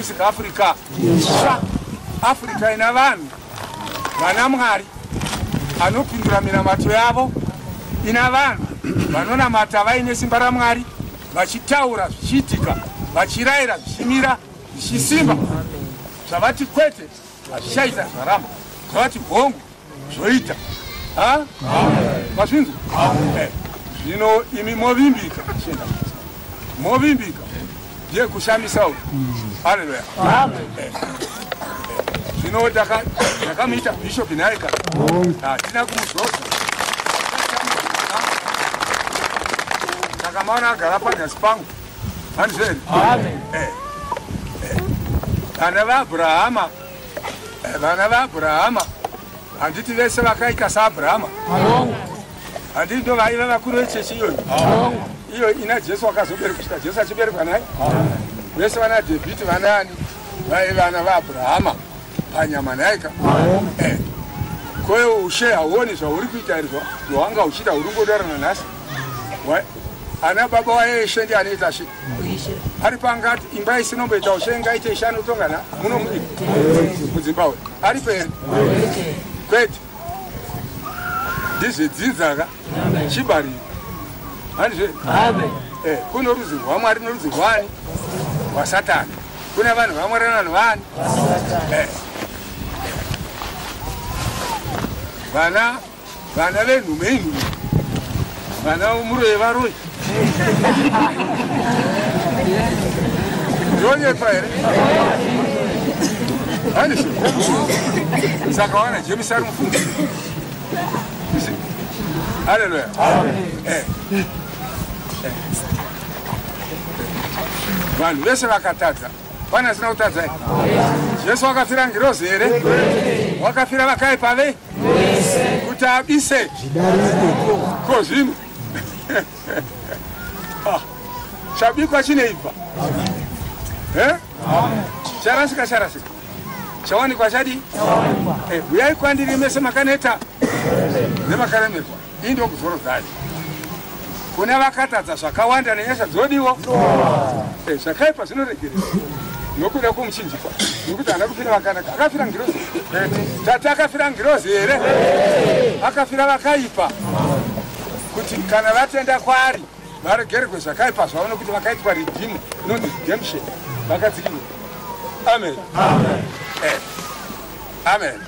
kusvika Afrika itsva, Afrika ina vanhu vana Mwari anopindura minamato yavo, ina vanhu vanonamata vaine simba raMwari, vachitaura zvichiitika, vachirayira zvichimira zvichisimba. Zvavati kwete hazvichaita, zvaramba. Zvavati hongu zvoita. Mazvinzwa? Zvino imi movimbika, chienda movimbika, ndiye kushamisa uyu. Haleluya. Zvino takamuita bhishopi nhaika, hatina kumuzodza. Takamaona agara panyasi pangu. Handizvo here? Vana vaAbhurahama, vana vaAbhurahama, handiti vese vakaita saAbhurahama? Handiti ndo vaiva vakuru vechechi iyoyo? Iyo ina Jesu akazoberekwa kusvika Jesu achiberekwa naye. Vese vana Dhavhidhi vanaani vaiva vana vaAbhurahama panyama nhaika. Koyo ushe hauoni zvauri kuita here, zvawanga uchiita uri ngodaro nanhasi? Ana baba waye ishe ndi anoita she ari pangati imba isinomboita ushe ngaite ishe anotonga na muno muZimbabwe aripo here? Kwete, ndizvedzinza ka chibariro, handizve? Kuno rudzi rwaMwari norudzi rwani? Rwasatani. Kuna vanhu vaMwari navanhu vani? Vana venhume inhume, vana muroyi varoyi. Ndonyepa here? Handizvo? Saka wana James ari mufundisi. Haleluya. Vanhu vese vakatadza, pane asina kutadza here? Jesu wakafira ngirozi here? Wakafira vakaipa ve kuti abise ko zvino chabikwa chineibva, charasika charasika, chawanikwa chadi. Uyai kwandiri mese makaneta nemakaremerwa, ii ndokuzorodzai. Kuna vakatadza zvakawanda nenyasha dzodiwo. Zvakaipa zvinoregererwa nokuda kwomuchinjikwa, nokuti haana kufira vakanaka, akafira ngirozi. Tati akafira ngirozi here? Akafira vakaipa, kuti kana vatenda kwaari varegererwe zvakaipa zvavo, nokuti vakaitwa redeem, inonzi redemption, vakadzikinurwa. Amen, amen.